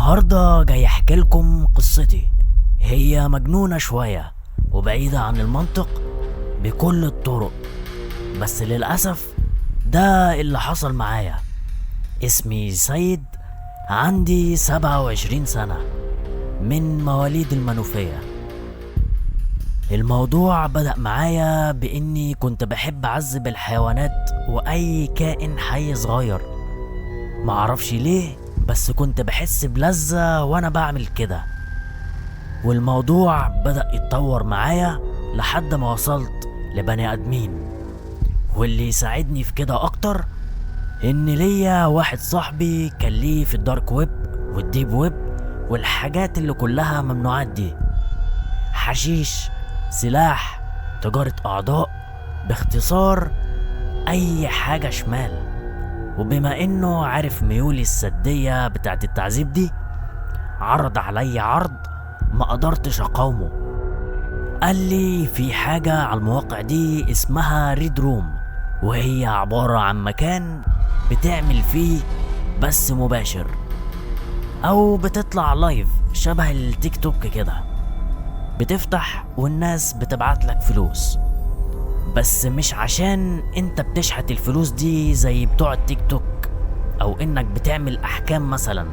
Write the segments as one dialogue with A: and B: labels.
A: النهاردة جاي احكي لكم قصتي، هي مجنونة شوية وبعيدة عن المنطق بكل الطرق، بس للأسف ده اللي حصل معايا. اسمي سيد، عندي 27 سنة، من مواليد المنوفية. الموضوع بدأ معايا بإني كنت بحب أعذب الحيوانات وأي كائن حي صغير، معرفش ليه بس كنت بحس بلذة وأنا بعمل كده. والموضوع بدأ يتطور معايا لحد ما وصلت لبني آدمين. واللي يساعدني في كده أكتر إن ليا واحد صاحبي كان ليه في ال dark web وال deep web والحاجات اللي كلها ممنوعات دي، حشيش، سلاح، تجارة أعضاء، باختصار أي حاجة شمال. وبما إنه عارف ميولي السدية بتاعت التعذيب دي، عرض علي عرض ما قدرتش أقاومه. قال لي في حاجة على المواقع دي اسمها Red Room، وهي عبارة عن مكان بتعمل فيه بس مباشر أو بتطلع live شبه التيك توك كده، بتفتح والناس بتبعت لك فلوس، بس مش عشان انت بتشحت الفلوس دي زي بتوع التيك توك او انك بتعمل احكام مثلا.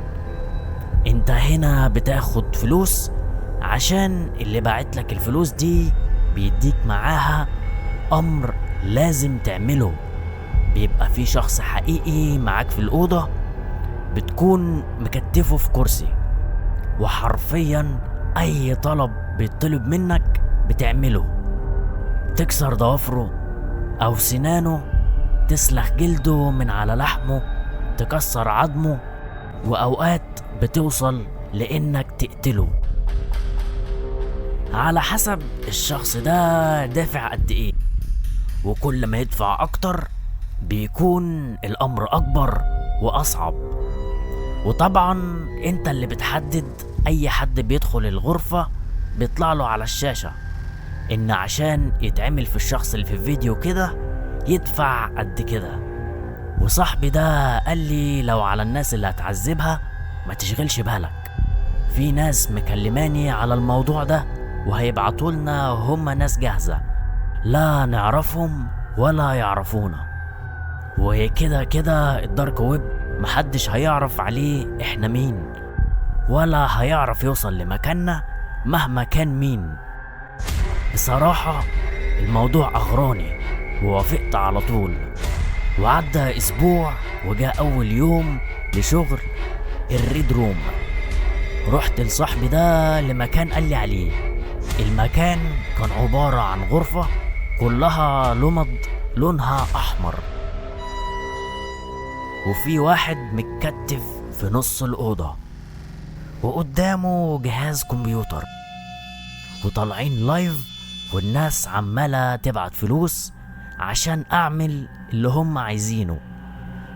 A: انت هنا بتاخد فلوس عشان اللي باعت لك الفلوس دي بيديك معاها امر لازم تعمله. بيبقى في شخص حقيقي معاك في الأوضة، بتكون مكتفه في كرسي، وحرفيا اي طلب بيطلب منك بتعمله. تكسر ضوافره او سنانه، تسلخ جلده من على لحمه، تكسر عظمه، واوقات بتوصل لانك تقتله على حسب الشخص ده دافع قد ايه. وكل ما يدفع اكتر بيكون الامر اكبر واصعب. وطبعا انت اللي بتحدد، اي حد بيدخل الغرفة بيطلع له على الشاشة ان عشان يتعمل في الشخص اللي في الفيديو كده يدفع قد كده. وصاحبي ده قال لي لو على الناس اللي هتعذبها ما تشغلش بالك، في ناس مكلماني على الموضوع ده وهيبعتولنا، هم ناس جاهزة لا نعرفهم ولا يعرفونا، وكده كده ال dark web محدش هيعرف عليه احنا مين، ولا هيعرف يوصل لمكاننا مهما كان مين. بصراحة الموضوع أغراني ووافقت على طول. وعدى أسبوع وجاء أول يوم لشغل ال Red Room. رحت لصاحبي ده لمكان قال لي عليه. المكان كان عبارة عن غرفة كلها لمض لونها أحمر، وفي واحد متكتف في نص الأوضة وقدامه جهاز كمبيوتر، وطالعين live والناس عمالة تبعت فلوس عشان أعمل اللي هم عايزينه.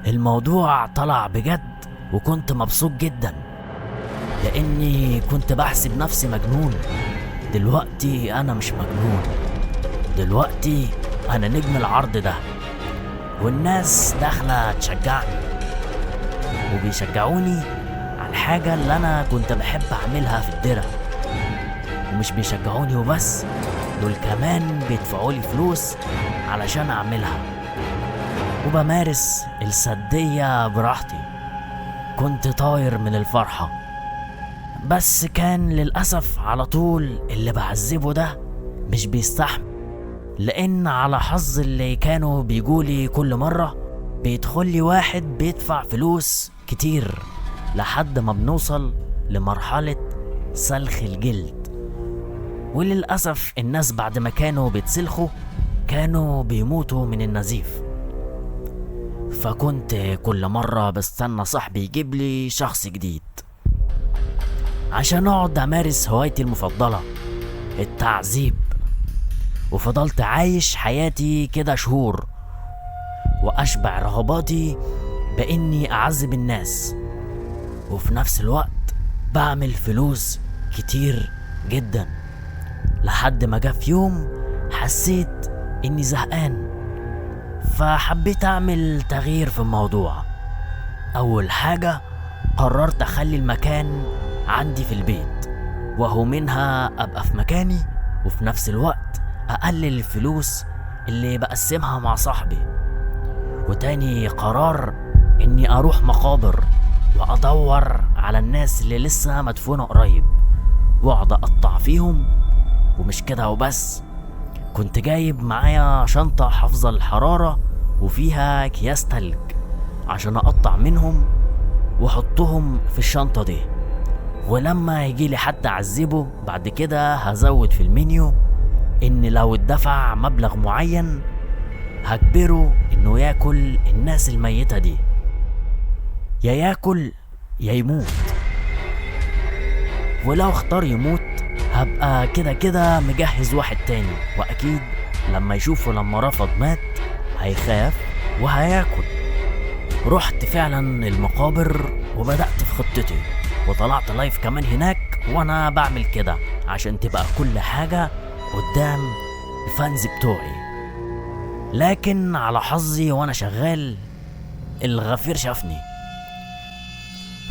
A: الموضوع طلع بجد وكنت مبسوط جدا لأني كنت بحسب نفسي مجنون. دلوقتي أنا مش مجنون، دلوقتي أنا نجم العرض ده، والناس داخلة تشجعني وبيشجعوني على الحاجة اللي أنا كنت بحب أعملها في الدرة. ومش بيشجعوني وبس، دول كمان بيدفعولي فلوس علشان أعملها، وبمارس السدية براحتي. كنت طاير من الفرحة، بس كان للأسف على طول اللي بعذبه ده مش بيستحمل، لأن على حظ اللي كانوا بيجولي كل مرة بيدخل لي واحد بيدفع فلوس كتير لحد ما بنوصل لمرحلة سلخ الجلد. وللأسف الناس بعد ما كانوا بيتسلخوا كانوا بيموتوا من النزيف. فكنت كل مرة بستنى صاحبي يجيب لي شخص جديد عشان اقعد امارس هوايتي المفضلة، التعذيب. وفضلت عايش حياتي كده شهور واشبع رغباتي باني اعذب الناس، وفي نفس الوقت بعمل فلوس كتير جدا. لحد ما جه في يوم حسيت اني زهقان، فحبيت اعمل تغيير في الموضوع. اول حاجة قررت اخلي المكان عندي في البيت، وهو منها ابقى في مكاني وفي نفس الوقت اقلل الفلوس اللي بقسمها مع صاحبي. وتاني قرار اني اروح مقابر وادور على الناس اللي لسه مدفونة قريب واقعد اقطع فيهم. ومش كده وبس، كنت جايب معايا شنطة حافظة الحرارة وفيها اكياس تلج عشان اقطع منهم واحطهم في الشنطة دي، ولما يجيلي حد اعذبه بعد كده هزود في المنيو ان لو اتدفع مبلغ معين هجبره انه ياكل الناس الميتة دي، يا ياكل يا يموت، ولو اختار يموت هبقى كده كده مجهز واحد تاني، واكيد لما يشوفه لما رفض مات هيخاف وهياكل. رحت فعلا المقابر وبدأت في خطتي، وطلعت لايف كمان هناك وانا بعمل كده عشان تبقى كل حاجة قدام الفانز بتوعي. لكن على حظي وانا شغال الغفير شافني،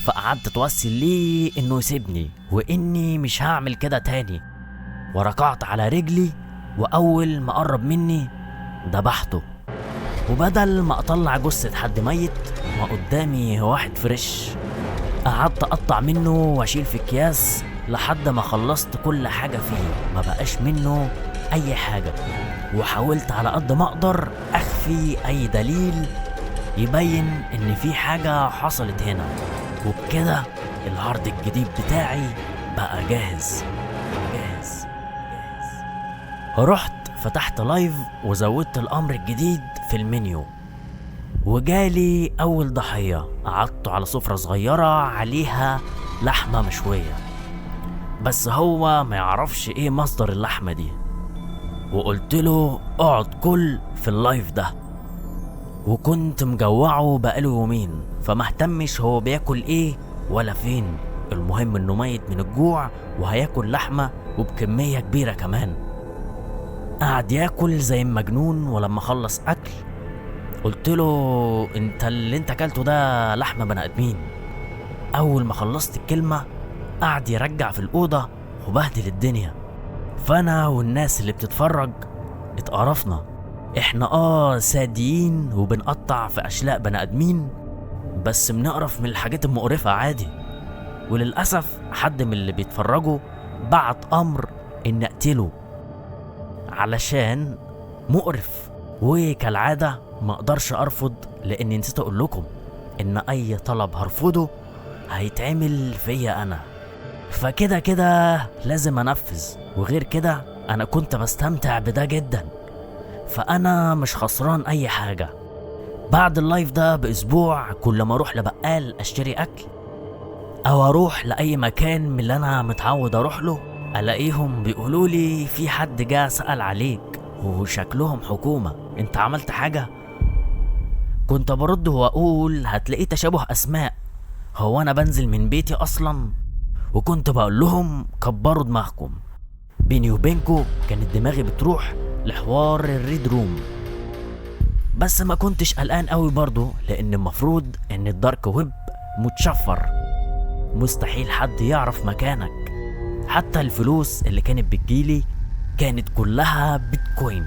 A: فقعدت اتوسل ليه انه يسيبني واني مش هعمل كده تاني، وركعت على رجلي، واول ما قرب مني ذبحته. وبدل ما اطلع جثة حد ميت ما قدامي واحد fresh، قعدت اقطع منه واشيل في اكياس لحد ما خلصت كل حاجة فيه، ما بقاش منه اي حاجة. وحاولت على قد ما اقدر اخفي اي دليل يبين ان في حاجة حصلت هنا. وبكده العرض الجديد بتاعي بقى جاهز جاهز جاهز. رحت فتحت live وزودت الامر الجديد في المنيو، وجالي اول ضحية. قعدت على سفرة صغيرة عليها لحمة مشوية، بس هو ما يعرفش ايه مصدر اللحمة دي، وقلت له اقعد كل في ال live ده، وكنت مجوعه بقاله يومين فما اهتمش هو بياكل ايه ولا فين، المهم انه ميت من الجوع وهياكل لحمة وبكمية كبيرة كمان. قعد ياكل زي المجنون، ولما خلص اكل قلت له انت اللي انت اكلته ده لحمة بني ادمين. اول ما خلصت الكلمة قعد يرجع في الأوضة وبهدل الدنيا، فانا والناس اللي بتتفرج اتقرفنا. احنا ساديين وبنقطع في اشلاء بني ادمين، بس بنقرف من الحاجات المقرفة عادي. وللأسف حد من اللي بيتفرجوا بعت امر ان اقتله علشان مقرف، وكالعادة ما اقدرش ارفض، لاني نسيت اقول لكم ان اي طلب هرفضه هيتعمل فيا انا، فكده كده لازم انفذ. وغير كده انا كنت بستمتع بده جدا، فانا مش خسران اي حاجة. بعد ال live ده باسبوع كل ما اروح لبقال اشتري اكل او اروح لاي مكان من اللي انا متعود اروح له، الاقيهم بيقولوا لي في حد جه سأل عليك وشكلهم حكومة، انت عملت حاجة؟ كنت برد واقول هتلاقيه تشابه اسماء، هو انا بنزل من بيتي اصلا؟ وكنت بقول لهم كبروا دماغكم. بيني وبينكم كانت دماغي بتروح لحوار ال Red Room، بس ما كنتش قلقان قوي برضو، لان المفروض ان ال dark web متشفر، مستحيل حد يعرف مكانك. حتى الفلوس اللي كانت بتجيلي كانت كلها بيتكوين،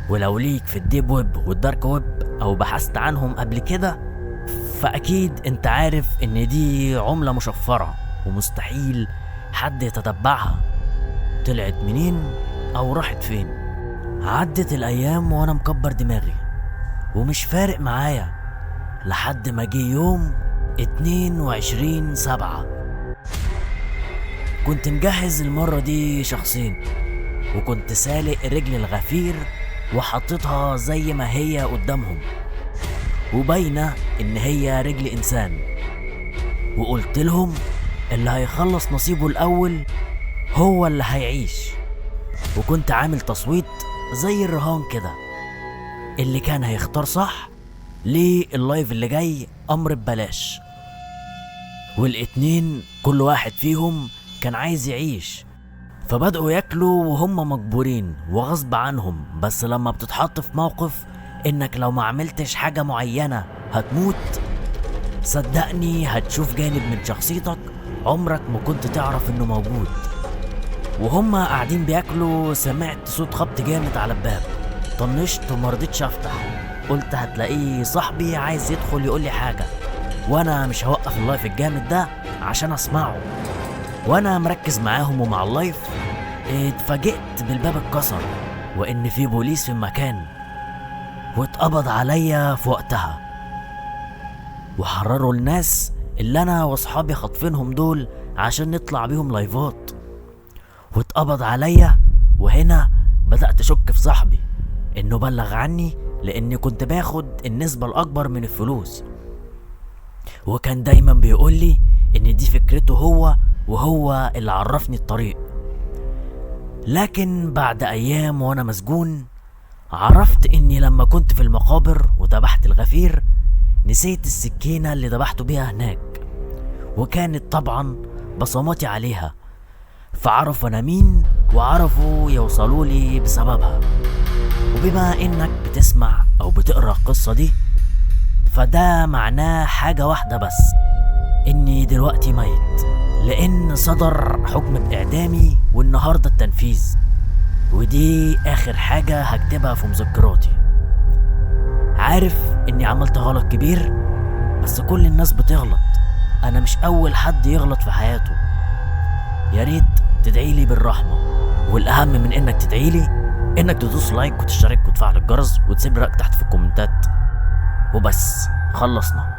A: ولو ليك في ال deep web وال dark web او بحثت عنهم قبل كده فاكيد انت عارف ان دي عملة مشفرة ومستحيل حد يتتبعها، طلعت منين او راحت فين. عدت الايام وانا مكبر دماغي ومش فارق معايا، لحد ما جه يوم 22/7. كنت مجهز المرة دي شخصين، وكنت سالق رجل الغفير وحطيتها زي ما هي قدامهم وباينة ان هي رجل انسان، وقلت لهم اللي هيخلص نصيبه الاول هو اللي هيعيش. وكنت عامل تصويت زي الرهان كده، اللي كان هيختار صح ليه ال live اللي جاي امر ببلاش. والاتنين كل واحد فيهم كان عايز يعيش، فبدأوا ياكلوا وهم مجبورين وغصب عنهم. بس لما بتتحط في موقف انك لو ما عملتش حاجة معينة هتموت، صدقني هتشوف جانب من شخصيتك عمرك ما كنت تعرف انه موجود. وهما قاعدين بياكلوا سمعت صوت خبط جامد على الباب، طنشت ومرضتش افتح، قلت هتلاقيه صاحبي عايز يدخل يقولي حاجة، وانا مش هوقف ال live الجامد ده عشان اسمعه. وانا مركز معاهم ومع ال live اتفاجئت بالباب اتكسر وان في بوليس في المكان، واتقبض عليا في وقتها، وحرروا الناس اللي انا واصحابي خاطفينهم دول عشان نطلع بيهم لايفات. واتقبض عليا، وهنا بدأت اشك في صاحبي انه بلغ عني لاني كنت باخد النسبة الاكبر من الفلوس، وكان دايما بيقولي ان دي فكرته هو، وهو اللي عرفني الطريق. لكن بعد ايام وانا مسجون عرفت اني لما كنت في المقابر وذبحت الغفير نسيت السكينة اللي ذبحته بيها هناك، وكانت طبعا بصماتي عليها، فعرفوا انا مين وعرفوا يوصلوا لي بسببها. وبما انك بتسمع او بتقرأ القصة دي فده معناه حاجة واحدة بس، اني دلوقتي ميت، لان صدر حكم باعدامي والنهاردة التنفيذ، ودي اخر حاجة هكتبها في مذكراتي. عارف اني عملت غلط كبير، بس كل الناس بتغلط، انا مش اول حد يغلط في حياته. يا ريت تدعيلي بالرحمة، والاهم من انك تدعيلي انك تدوس like وتشترك وتفعل الجرس وتسيب رأيك تحت في الكومنتات. وبس خلصنا.